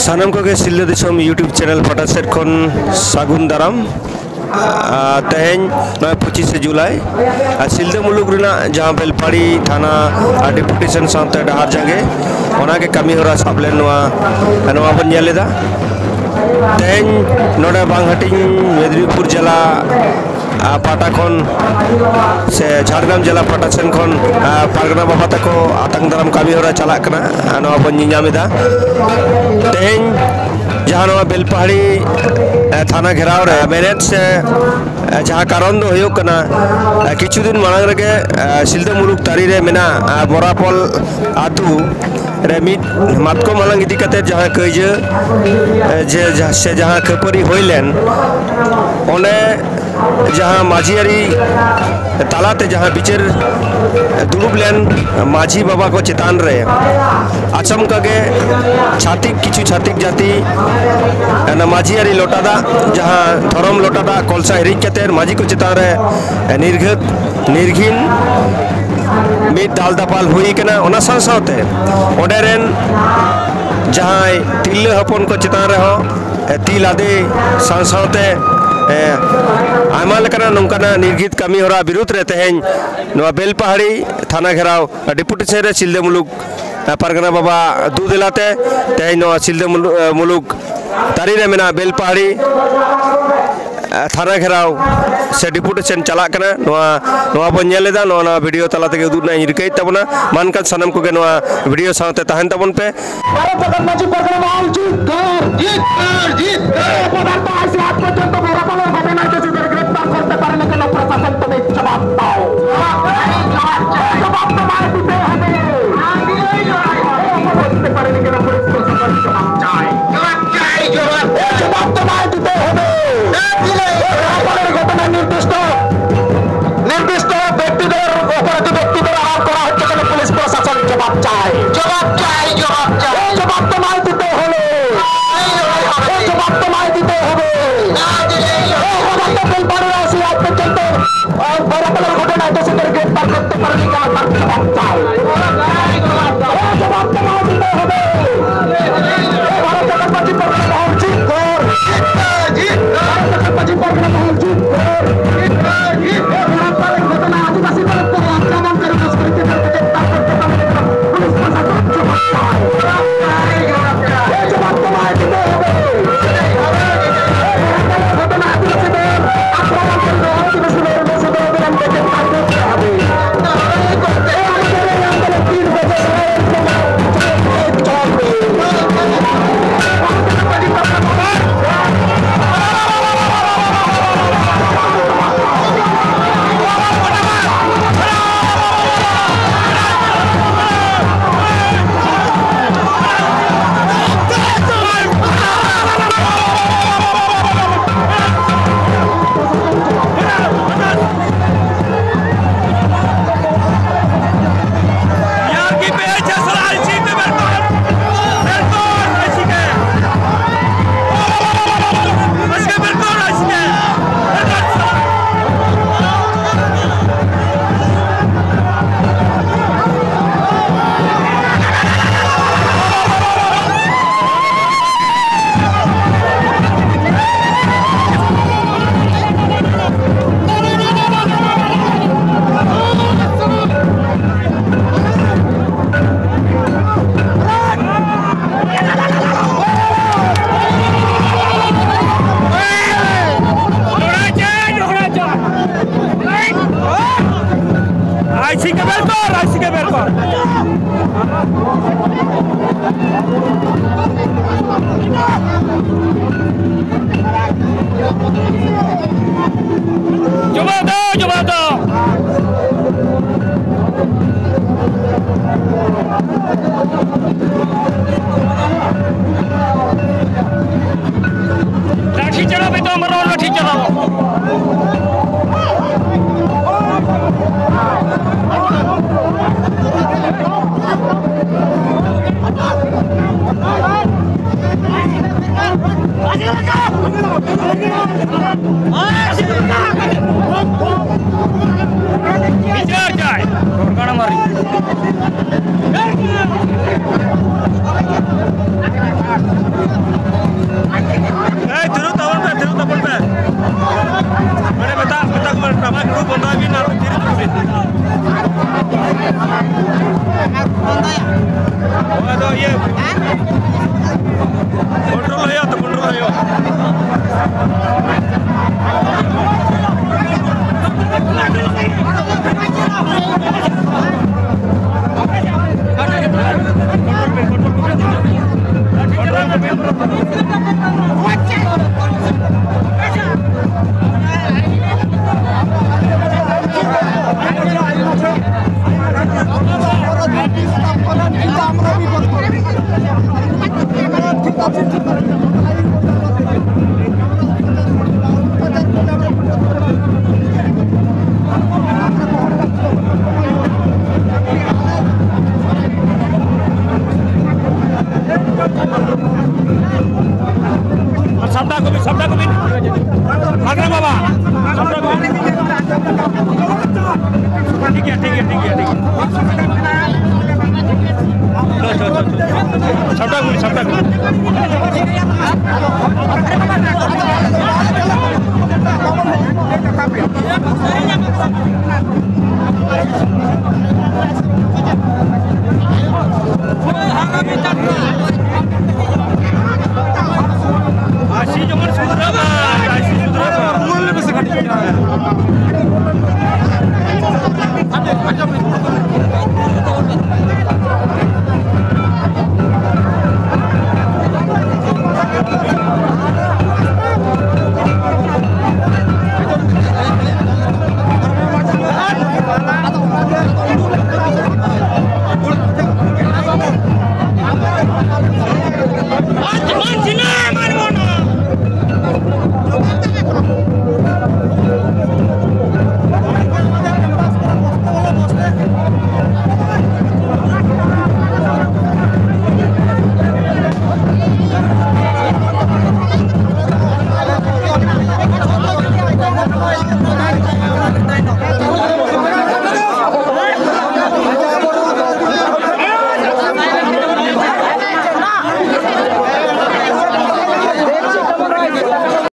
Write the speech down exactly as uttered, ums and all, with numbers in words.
ᱥᱟᱱᱟᱢ ᱠᱚᱜᱮ ᱥᱤᱞᱫᱟᱹ ᱫᱤᱥᱚᱢ YouTube ᱪᱮᱱᱮᱞ ᱯᱟᱦᱴᱟ ᱥᱮᱫ ᱠᱷᱚᱱ ᱥᱟᱹᱜᱩᱱ ᱫᱟᱨᱟᱢ᱾ ᱟᱨ ᱛᱮᱦᱮᱧ ᱱᱚᱜᱼᱚᱭ ᱯᱚᱸᱪᱤᱥᱮ ᱡᱩᱞᱟᱭ, ᱟᱨ ᱥᱤᱞᱫᱟᱹ ᱢᱩᱞᱩᱠ ᱨᱮᱱᱟᱜ ᱡᱟᱦᱟᱸ ᱵᱮᱞᱯᱟᱦᱟᱲᱤ ᱛᱷᱟᱱᱟ ᱟᱨ ᱰᱮᱯᱩᱴᱮᱥᱚᱱ ᱥᱟᱶᱛᱮ ᱰᱟᱦᱟᱨ ᱡᱟᱸᱜᱮ, ᱚᱱᱟᱜᱮ ᱠᱟᱹᱢᱤ ᱦᱚᱨᱟ ᱥᱟᱵ ᱞᱮᱱ ᱱᱚᱣᱟ, ᱱᱚᱣᱟ ᱵᱚᱱ ᱧᱮᱞ ᱮᱫᱟ᱾ ᱛᱮᱦᱮᱧ ᱱᱚᱰᱮ ᱵᱟᱝ ᱦᱟᱹᱴᱤᱧ ᱢᱮᱫᱽᱱᱤᱯᱩᱨ ᱡᱮᱞᱟ ᱟᱨ ᱯᱟᱦᱴᱟ ᱠᱷᱚᱱ ᱥᱮ ᱡᱷᱟᱲᱜᱨᱟᱢ ᱡᱮᱞᱟ ᱯᱟᱦᱴᱟ ᱥᱮᱱ ᱠᱷᱚᱱ, ᱟᱨ ᱯᱟᱨᱜᱟᱱᱟ ᱵᱟᱵᱟ ᱛᱟᱠᱚ ᱟᱛᱟᱝ ᱫᱟᱨᱟᱢ ᱠᱟᱹᱢᱤ ᱦᱚᱨᱟ ᱪᱟᱞᱟᱜ ᱠᱟᱱᱟ, ᱟᱨ ᱱᱚᱣᱟ ᱵᱚᱱ ᱧᱮᱧᱟᱢ ᱮᱫᱟ᱾ ᱛᱮᱦᱮᱧ ᱡᱟᱦᱟᱸ ᱱᱚᱣᱟ ᱵᱮᱞᱯᱟᱦᱟᱲᱤ, ᱮ, ᱛᱷᱟᱱᱟ ᱜᱷᱮᱨᱟᱣ ᱨᱮ ᱢᱮᱱᱮᱫ ᱥᱮ, ᱮ, ᱡᱟᱦᱟᱸ ᱠᱟᱨᱚᱱ ᱫᱚ ᱦᱩᱭᱩᱜ ᱠᱟᱱᱟ, ᱮ, ᱠᱤᱪᱷᱩ ᱫᱤᱱ ᱢᱟᱲᱟᱝ ᱨᱮᱜᱮ, ᱮ, ᱥᱤᱞᱫᱟᱹ ᱢᱩᱞᱩᱠ ᱛᱟᱹᱨᱤ ᱨᱮ ᱢᱮᱱᱟᱜ, ᱮ, ᱵᱚᱨᱟᱯᱚᱞ ᱟᱹᱛᱩ ᱨᱮ ᱢᱤᱫ ᱢᱟᱛᱠᱚᱢ ᱦᱟᱞᱟᱝ ᱤᱫᱤ ᱠᱟᱛᱮ ᱡᱟᱦᱟᱸ ᱠᱟᱹᱭᱡᱟᱹ, ᱮ, ᱡᱮ, ᱡᱟ-, ᱥᱮ ᱡᱟᱦᱟᱸ ᱠᱷᱟᱹᱯᱟᱹᱨᱤ ᱦᱩᱭ ᱞᱮᱱ, ᱚᱸᱰᱮ ᱡᱟᱦᱟᱸ ᱢᱟᱹᱡᱷᱤ ᱟᱹᱨᱤ ᱛᱟᱞᱟᱛᱮ ᱡᱟᱦᱟᱸ ᱵᱤᱪᱟᱹᱨ ᱫᱩᱲᱩᱵ ᱞᱮᱱ ᱢᱟᱹᱡᱷᱤ ᱵᱟᱵᱟ ᱠᱚ ᱪᱮᱛᱟᱱ ᱨᱮ ᱟᱪᱟᱢᱠᱟ ᱜᱮ ᱪᱷᱟᱹᱛᱤᱠ, ᱠᱤᱪᱷᱩ ᱪᱷᱟᱹᱛᱤᱠ ᱡᱟᱹᱛᱤ ᱚᱱᱟ ᱢᱟᱹᱡᱷᱤ ᱟᱹᱨᱤ ᱞᱚᱴᱟ ᱫᱟᱜ, ᱡᱟᱦᱟᱸ ᱫᱷᱚᱨᱚᱢ ᱞᱚᱴᱟ ᱫᱟᱜ ᱠᱚᱞᱥᱟ ᱦᱤᱨᱤᱡ ᱠᱟᱛᱮ ᱢᱟᱹᱡᱷᱤ ᱠᱚ ᱪᱮᱛᱟᱱ ᱨᱮ ᱱᱤᱨᱜᱷᱟᱹᱛ, ᱱᱤᱨᱜᱷᱤᱱ ᱢᱤᱫ ᱫᱟᱞ ᱫᱟᱯᱟᱞ ᱦᱩᱭ ᱠᱟᱱᱟ᱾ ᱚᱱᱟ ᱥᱟᱶ ᱥᱟᱶᱛᱮ ᱚᱸᱰᱮ ᱨᱮᱱ ᱡᱟᱦᱟᱸᱭ ᱛᱤᱨᱞᱟᱹ ᱦᱚᱯᱚᱱ ᱠᱚ ᱪᱮᱛᱟᱱ ᱨᱮᱦᱚᱸ ᱛᱤ ᱞᱟᱫᱮ ᱥᱟᱶ ᱥᱟᱶᱛᱮ, ᱮ, ᱟᱭᱢᱟ ᱞᱮᱠᱟᱱᱟᱜ ᱱᱚᱝᱠᱟᱱᱟᱜ ᱱᱤᱨᱜᱷᱤᱛ ᱠᱟᱹᱢᱤ ᱦᱚᱨᱟ ᱵᱤᱨᱩᱫᱽ ᱨᱮ ᱛᱮᱦᱮᱧ ᱱᱚᱣᱟ ᱵᱮᱞᱯᱟᱦᱟᱲᱤ ᱛᱷᱟᱱᱟ ᱜᱷᱮᱨᱟᱣ ᱰᱮᱯᱩᱴᱮᱥᱚᱱ ᱨᱮ ᱥᱤᱞᱫᱟᱹ ᱢᱩᱞᱩᱠ, ᱮ, ᱯᱟᱨᱜᱟᱱᱟ ᱵᱟᱵᱟ ᱫᱩ ᱫᱮᱞᱟᱛᱮ ᱛᱮᱦᱮᱧ ᱱᱚᱣᱟ ᱥᱤᱞᱫᱟᱹ ᱢᱩᱞᱩ-, ᱮ, ᱢᱩᱞᱩᱠ ᱛᱟᱹᱨᱤ ᱨᱮ ᱢᱮᱱᱟᱜ ᱵᱮᱞᱯᱟᱦᱟᱲᱤ, ᱮ, ᱛᱷᱟᱱᱟ ᱜᱷᱮᱨᱟᱣ ᱥᱮ ᱰᱮᱯᱩᱴᱮᱥᱚᱱ ᱪᱟᱞᱟᱜ ᱠᱟᱱᱟ᱾ ᱱᱚᱣᱟ, ᱱᱚᱣᱟ ᱵᱚᱱ ᱧᱮᱞ ᱮᱫᱟ, ᱱᱚᱣᱟ, ᱱᱚᱣᱟ ᱵᱷᱤᱰᱤᱭᱳ ᱛᱟᱞᱟ ᱛᱮᱜᱮ ᱩᱫᱩᱜ ᱨᱮᱱᱟᱜ ᱤᱧ ᱨᱤᱠᱟᱹᱭᱮᱫ ᱛᱟᱵᱚᱱᱟ᱾ ᱢᱟ ᱮᱱᱠᱷᱟᱱ ᱥᱟᱱᱟᱢ ᱠᱚᱜᱮ ᱱᱚᱣᱟ ᱵᱷᱤᱰᱤᱭᱳ ᱥᱟᱶᱛᱮ ᱛᱟᱦᱮᱱ ᱛᱟᱵᱚᱱ ᱯᱮ᱾ ᱵᱷᱟᱨᱚᱛ ᱡᱟᱠᱟᱛ ᱢᱟᱹᱡᱷᱤ ᱯᱟᱨᱜᱟᱱᱟ ᱢᱚᱦᱚᱞ ᱡᱤᱛᱠᱟᱹᱨ, ᱡᱤᱛᱠᱟᱹᱨ, ᱡᱤᱛᱠᱟᱹᱨ। পদার্থ আইসি আজ পর্যন্ত বরাবর ঘটনায় দোষীদের গ্রেপ্তার করতে পারেনি কেন প্রশাসন? তুমি জবাব দাও। জবাব তোমায় দিতে হবে। করতে পারেনি কেন পুলিশ প্রশাসন? জবাব চাই। জবাব চাই, জবাব চাই। জবাব তোমায় দিতে হবে। না দিলে এই বরাবরের ঘটনায় নির্দিষ্ট, নির্দিষ্ট ব্যক্তিদের, অপরাধী ব্যক্তিদের আড়াল করা হচ্ছে কেন পুলিশ প্রশাসন? জবাব চাই। জবাব চাই, জবাব চাই। এই জবাব তোমায় দিতে হবে। এই জবাব হবে। এই জবাব তোমায় দিতে হবে। না দিলে এই এই ঘটনাতে বেলপাড়ি আসি আজ পর্যন্ত, আহ, বরাবরের ঘটনায় দোষীদের গ্রেপ্তার করতে পারেনি কেন? তার জবাব চাই। ভারত জাতীয় পার্টি পরগনা মহল জিন্দাবাদ। ভারত জাতীয় পার্টি পরগনা মহল জিন্দাবাদ। এই ঘটনা আদিবাসী দলের উপরে আক্রমণ করে দুষ্কৃতীদেরকে গ্রেপ্তার করতে হবে। পুলিশ প্রশাসন জবাব চায়। এই জবাব তোমায় দিতে হবে। এই ঘটনা আদিবাসী দল আক্রমণ করে আদিবাসী দলের বসে দলের গ্রেপ্তার করতে হবে। ᱟᱭᱥᱤ ᱠᱮᱵᱮᱞ ᱠᱚᱨ, ᱟᱭᱥᱤ ᱠᱮᱵᱮᱞ ᱠᱚᱨ᱾ ᱡᱚᱢᱟᱣ ᱫᱚ, ᱡᱚᱢᱟᱣ ᱫᱚ᱾ ᱞᱟᱴᱷᱤ ᱪᱟᱞᱟᱣ ᱯᱮ ᱛᱚ, ᱟᱢᱨᱚ ᱞᱟᱴᱷᱤ ᱪᱟᱞᱟᱣ᱾ ᱵᱤᱪᱟᱹᱨ ᱪᱟᱭ᱾ ᱨᱚᱲ ᱠᱟᱱᱟ ᱢᱟᱨᱤ᱾ ᱮᱭ, ᱛᱤᱨᱩ ᱛᱟᱵᱚᱱ ᱯᱮ, ᱛᱤᱨᱩ ᱛᱟᱵᱚᱱ ᱯᱮ᱾ ᱢᱟᱱᱮ ᱢᱮᱛᱟ, ᱢᱮᱛᱟ ᱠᱚ ᱠᱟᱱᱟ, ᱴᱟᱢᱟᱠ ᱨᱩ ᱵᱚᱱᱫᱚᱭ ᱵᱤᱱ ᱟᱨ ᱛᱤᱨᱩ ᱛᱟᱵᱚᱱ ᱯᱮ᱾ ᱚᱱᱟ ᱫᱚ ᱤᱭᱟᱹ, control ᱦᱩᱭᱩᱜᱼᱟ ᱛᱚ, control ᱦᱩᱭᱩᱜᱼᱟ᱾ ᱟᱨ ᱥᱟᱢᱴᱟᱣ ᱠᱚᱵᱤᱱ, ᱥᱟᱢᱴᱟᱣ ᱠᱚᱵᱤᱱ᱾ ᱞᱟᱜᱽᱲᱮ ᱵᱟᱵᱟ, ᱥᱟᱢᱴᱟᱣ ᱠᱚᱵᱤᱱ᱾ ᱴᱷᱤᱠ ᱜᱮᱭᱟ, ᱴᱷᱤᱠ ᱜᱮᱭᱟ, ᱴᱷᱤᱠ ᱜᱮᱭᱟ, ᱴᱷᱤᱠ ᱜᱮᱭᱟ᱾ ᱪᱚ, ᱪᱚ, ᱪᱚ, ᱪᱚ᱾ ᱥᱟᱢᱴᱟᱣ ᱠᱚᱵᱤᱱ, ᱥᱟᱢᱴᱟᱣ ᱠᱚᱵᱤᱱ᱾ ᱟᱹᱥᱤ ᱡᱮᱢᱚᱱ ᱥᱩᱫᱷᱨᱟᱹᱜ ᱢᱟ, ᱟᱹᱥᱤ ᱥᱩᱫᱷᱨᱟᱹᱜ ᱢᱟ᱾